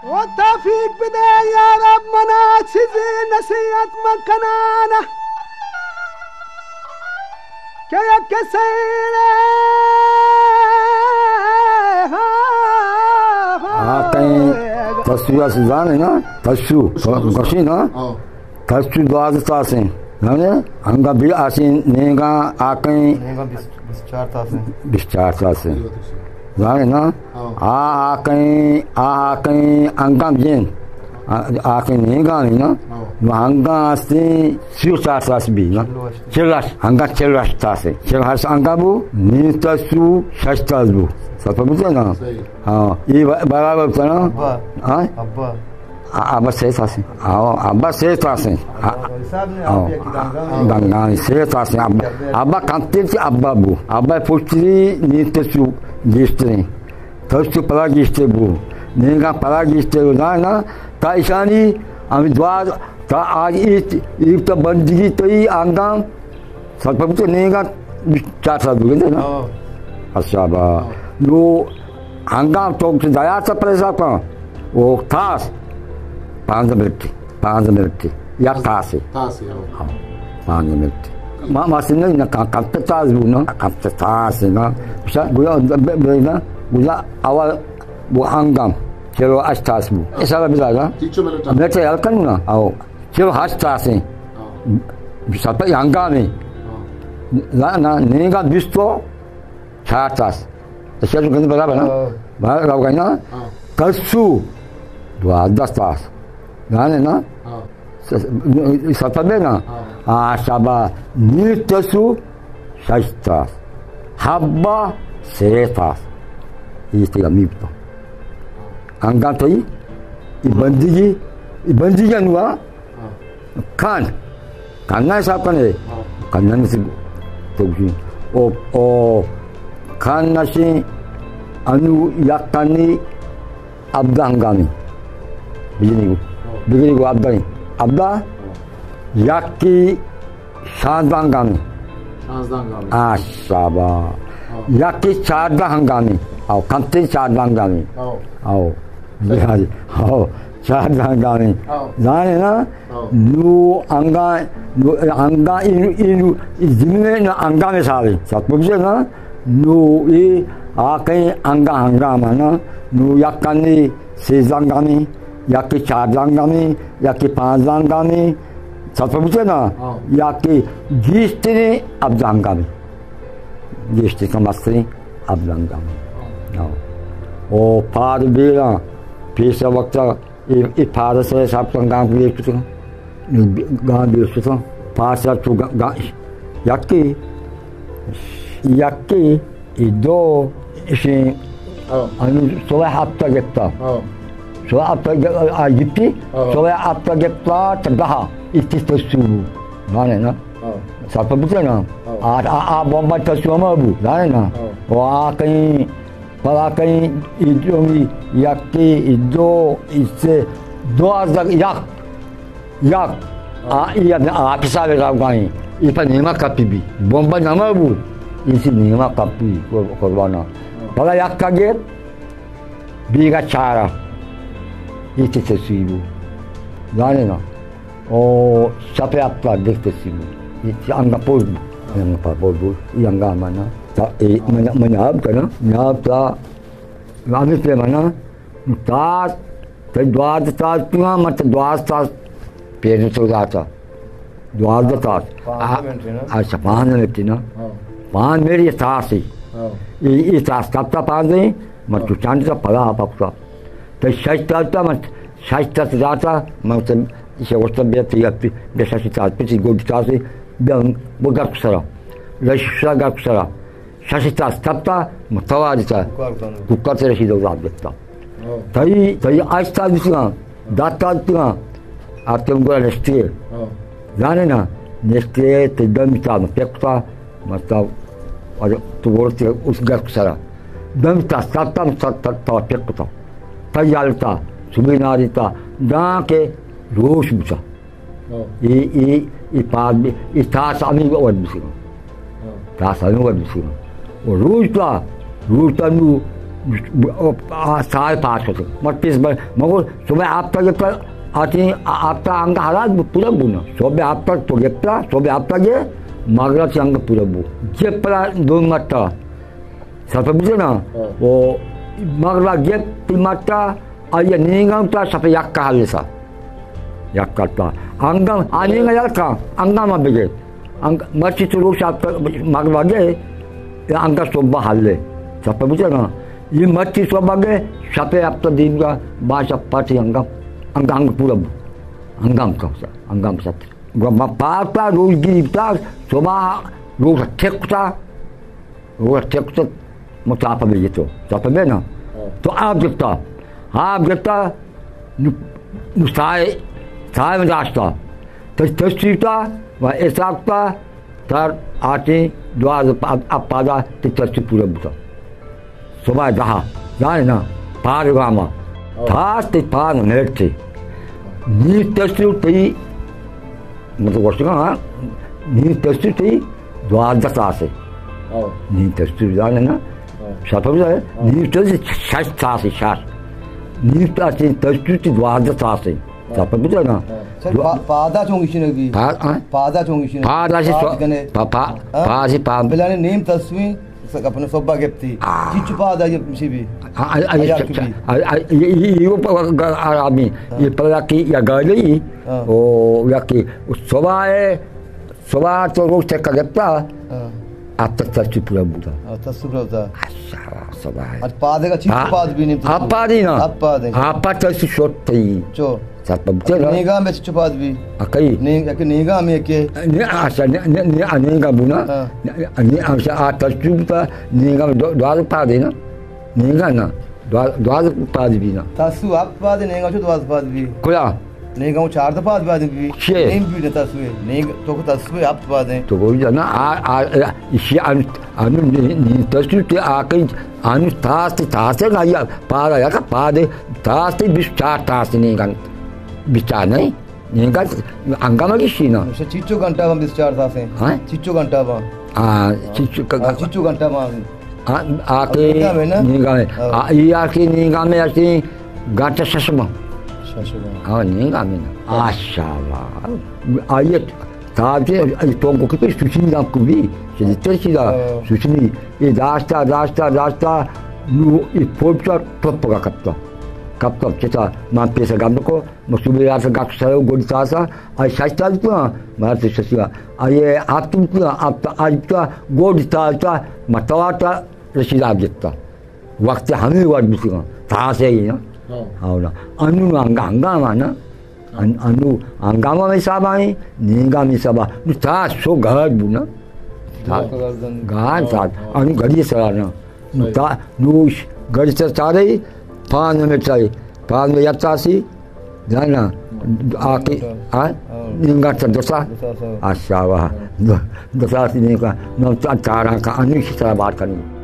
و توفیق بدے یا رب، منا چیزے نصیحت مکنانا کہ یک سینے۔ ہاں، ہاں، ہاں۔ کہیں تسو اس زانے نا، تسو، تسو، تسو۔ گوشی نا۔ ہاں۔ تسو دوازدہ تاسیں، زانے؟ انگا بی آسیں نیگا آکیں۔ نیگا بیست، بیست چار تاسیں۔ بیست چار تاسیں۔ زانے نا؟ ہاں۔ آ آکیں، آ آکیں انگا بجین۔ آ، آکیں نیگا نہیں نا؟ ہاں۔ نو انگا آسیں سی و چار تاس بی نا؟ چل و ہشت۔ چل و ہشت، انگا چل و ہشت تاسیں۔ چل و ہشت انگا بو، نیم تسو، شش تاس بو۔ سفر بوتے نا؟ صحیح۔ ہاں، یہ ب-، برابر بوتا نا؟ ابا۔ ہاں؟ ابا۔ آ، ابا سیت ہستیں۔ آ، ابا سیت ہستیں۔ آ، حساب نے آ، آپ یک دنگانی۔ دنگانی سیت ہستیں۔ اب-، ابا کمتر چی ابا بو۔ ابا پشتی نیت سو گیشتریں۔ ترس پدا گیشتر بو۔ نیگا پدا گیشتر بو۔ نا، نا، تا ایشانی ہمیں دعا، تا آج ایت، ایت بندگی تئی آنگان سرپد بوت، نیگا بیست چار سال بوت نا؟ ہاں۔ اچھا با۔ ہاں۔ نو ہنگام تو کہ دیا تا پر حساب کن، وہ تاس پانزدہ منٹ، پانزدہ منٹ، یا تاس۔ تاس، ہاں۔ ہاں، پانزدہ منٹ۔ ما، ما سن نہ، نہ، کم، کم تاس بو نا، کم تاس نا۔ بس گویا، ب-، ب-، نا، گویا اول وہ ہنگام، چلو اش تاس بو۔ ایسا بلا نا۔ تیچو منٹ۔ منٹ یاد کرنا، آؤ۔ چل ہشت تاسیں۔ ہاں۔ سرپد ہنگامیں۔ ہاں۔ نا، نا، نیگا بیست و چار تاس۔ تو چل گند برابر نا؟ ہاں۔ برابر گئی نا؟ ہاں۔ تسو دوازدہ تاس۔ جانے نا؟ ہاں۔ س-، سرپد ہے نا؟ ہاں۔ آ، شابا، نیم تسو شش تاس۔ حبا سے تاس۔ یہ تیگا میپتا۔ انگا تئی، ای بندگی، ای بندگی انوا، ہاں۔ کان، کان نہ حساب کنے، ہاں۔ کان نہ نصیب تو گوشی۔ او، او، کان نشین، انو یک کانی عبدہ ہنگامی۔ بجنی گو، ہاں۔ بگنی گو عبدہ، عبدہ، ہاں۔ یکی شانزدہ ہنگامی۔ شانزدہ ہنگامی۔ آ، شابا۔ ہاں۔ یکی چاردہ ہنگامی۔ او، کمتر چاردہ ہنگامی۔ ہاں۔ او۔ صحیح۔ او، چاردہ ہنگامی۔ ہاں۔ زانے نا؟ ہاں۔ نو انگا، نو انگا، اینو، اینو، زمین نا انگا مثال ہے۔ سب کچھ ہے نا؟ نو ای آکیں انگا ہنگاما نا، نو یکانی سیزدہ ہنگامی، یکی چاردہ ہنگامی، یکی پانزدہ ہنگامی، سرپد بوتے نا، ہاں۔ یکی گیشتریں ہبدہ ہنگامی۔ گیشتر کم استریں ہبدہ ہنگامی۔ ہاں۔ او پاد بیرا، پیش وقتا اے، اے پاد سر حساب کن گام بیر کتگ۔ گام بیر کتگ۔ پاد سر تو گا-، گا-، یکی، یکی، اے دو، اشیں، ہاں۔ انو سوائے ہفتہ گپتا۔ ہاں۔ سوائے ہفتہ گ-، آ، گپتی، ہاں۔ سوائے ہفتہ گپتا تا دہ، اتی تسو۔ زانے نا؟ ہاں۔ سرپد بوتے نا؟ ہاں۔ آ، آ، آ بمبئی تسو ہما بو، زانے نا؟ ہاں۔ و آ کہیں پدا کہیں ای دومی، یکی، ای دو، ای سے، دوازدہ، یک، یک۔ آ، ای اب آپ حساب را گائیں۔ ای پہ نیما کپی بی۔ بمب نما بو۔ ای سی نیما کپی قر-، قربانا۔ پدا یک کا گیر، بیگا چارا۔ ای تی تسوی بو۔ زانے نا۔ او شپ ہپتا دیکھتے سی۔ یہ انگا پوز بو۔ انگا پا پوز بو۔ یہ انگا منا۔ تا، اے، منا، منا آپ کنا۔ منا آپ تا۔ ہمیں پہ منا۔ تاس، تے دوازدہ تاس پیما، مت دوازدہ تاس پیر تو داتا۔ دوازدہ تاس۔ پانزدہ منٹ ہے نا؟ اچھا، پانزدہ منٹ ہے نا؟ ہاں۔ پانزدہ منٹ یہ تاس ہے۔ ہاں۔ یہ، یہ تاس کب تا پانزدہ ہے؟ مت ہاں۔ تو چاند تا پدا آپ اپتا۔ تے شش تاس تا، مت شش تاس داتا، مت اسے وقت بیا تی، بیا شش تاس، پتی گوڈ تاس، بیا وہ گپ سرا۔ رش سرا گپ سرا۔ شش تاس تپتا، متوازی تا۔ کوکار کنو۔ کوکار تے رشید اوزاد گپتا۔ ہاں۔ تئی، تئی آج تاس بسیاں، دات تاس بسیاں، آتے گورا نشتے۔ ہاں۔ زانے نا، نشتے تے دم تا پکتا، مطلب، اور تو گورتے اس گپ سرا۔ دم تا ستا تا تا پکتا۔ تا یالتا، سبی ناری تا، دان کے روش بوتا۔ ہاں۔ ای، ای، ای پاد بی، ای تاس ہمیں ور بسی۔ ہاں۔ تاس ہمیں ور بسی۔ و روش تا، روش تا نو، آ، ساہ پاس کت۔ مر پیس بر، مگو صبح آپ تا گپتا، آتی آ-، آپ تا انگا حالات پورا بونا۔ صبح آپ تا تو گپتا، صبح آپ تا گے، مغرب سے انگا پورا بو۔ گپ پدا دو مٹا۔ سفر بوجھے نا؟ ہاں۔ او مغرب گپ تی مٹا، آیا نینگا تا سفر یک حال سا۔ یک کتا۔ انگا، آ نینگا یک کا، انگا ما بگے۔ انگ-، مرچی تو روچ آپ تا مغرب گے، یا انگا صبح حل ہے۔ سفر بوجھے نا؟ یہ مرچی صبح گے، شپے ہفتہ دیم گا، با شپ پاتی انگا، انگا انگ پورا بو۔ انگا انگ کا، انگا انگ ست۔ گو ما پارتا روز گریبتا، صبح روز ٹھیکتا، روز ٹھیکتا، مو چاپا بے تو، چاپا بے نا۔ ہاں۔ تو آپ گپتا، آپ گپتا، نو، نو سائے، سائے میں داشتا۔ تس-، تستی تا، و اساق تا، تر آٹیں دوازدہ پ-، اب پادا تی ترسی پورا بوتا۔ صبح دہا، زانے نا، پار گاما۔ او۔ تاس تی پار منٹ تی۔ نی ترسی تی، مطلب، گوشتگا، ہاں، نی ترسی تی دوازدہ تاسے۔ او۔ نی ترسی زانے نا، او۔ شاپا زانے، او۔ نی ترسی شش تاسے، شش۔ نی ترسی، ترسی تی دوازدہ تاسے۔ سفر بوتا نا۔ ہاں۔ سر، دو-، پا-، پادا چون گشنگ بی؟ پا-، ہاں؟ پادا چون گشنگ بی؟ پادا سے پاد سو-، کنے۔ پا-، پا-، ہاں؟ پادا سے پاد۔ بلانے نیم تسویں، س-، اپنے صبح گپتی۔ آ۔ چچو پادا یہ مشی بی؟ آ، آ، آ، یہ آیا چپ-، کبھی؟ آ، آ، یہ، یہ، یہ وہ پا-، گا-، آ، آدمی۔ ہاں۔ یہ پلا کی یا گاڑی، ہاں۔ او، یا کی صبح ہے، صبح تو روز تک گپتا، ہاں۔ آپ تک ترسی پورا بوتا۔ ہاں، ترسی پورا بوتا۔ اچھا، صبح ہے۔ اچ پادے کا چیز پا-، پاد بھی نہیں تھی۔ آپ پادی نا۔ آپ پادے۔ آپ پا ترسی شوٹ تھی۔ چو۔ سب بوتے نا۔ نیگا میں چچو پاد بھی۔ آ، کئی؟ نیگ-، کہ نیگا میں کہ۔ نے، اچھا، نے، نے، نے، آ، نیگا بونا۔ ہاں۔ نے، نے، اچھا، آ ترسی بوتا، نیگا میں دو، دو پادے نا۔ نیگا نا۔ دوا-، دوازدہ پاد بی نا۔ تاسو ہپت پاد، نیگا چو دوازدہ پاد بی۔ کجا؟ نیگا چو چاردہ پاد بی۔ چے؟ نیم بی نا تاسو، نیگ-، تو کو تاسو ہپت پاد ہیں۔ تو کو جانا، آ، آ، آ، اسی ان، ان نی-، نی تاسو تے آ کئی، ان تاس تے تاس ہے نا، یا پاد یا کا پاد ہے، تاس تے بیست چار تاس نیگا۔ بیست چار نہیں۔ نیگا انگا مگی شینا۔ اچھا، چیچو گھنٹہ بان بیست چار تاس ہیں۔ ہاں؟ چیچو گھنٹہ بان۔ ہاں، چیچو ک-، ہاں، چیچو گھنٹہ بان۔ آ، آ کے نیگا میں نا؟ نیگا میں۔ ہاں۔ آ، یہ آ کے نیگا میں آتے گاٹا ششما۔ ششما۔ ہاں، نیگا میں نا۔ ہاں۔ آشاوا۔ آئیے تاجے، آئی تو کو کتے سوچنی دام کو بھی۔ چیزی تر چیزا ہاں۔ سوچنی۔ یہ داشتا، داشتا، داشتا۔ نو یہ پوچا ٹپ کا کپتا۔ کپتا، چتا، مان پیسہ گم کو۔ مصوبے یار سے گپ سر گوڈ تاسا، آئی شش تاس تو، مار سے ششی، آئی آپ تو، آپ تو، آج تو، گوڈ تاسا، متواتا، رشید آپ جتا۔ وقت ہمیں وقت بسیگا، تاس ہے یہ نا۔ ہاں۔ ہاں نا۔ انو نا ہنگا-، ہنگامہ نا۔ ان-، انو ہنگامہ میں حساب آئیں، نیگا میں حساب آئیں۔ نو تاس سو گھر بو نا۔ تاس گھر تاس۔ ہاں، ہاں۔ انو گھڑی سرا نا۔ نو تا-، نوش گڑی سر چارے، پان میں چارے، پان میں یتاسی، جانا، آ کے، ہاں؟ ہاں۔ نیم گھنٹہ دوسا۔ دوسا سا۔ اچھا، واہ۔ ہاں۔ دو-، دوسا سی نیم کا، نو چار، چارا کا، انو اسی طرح بات کرنی۔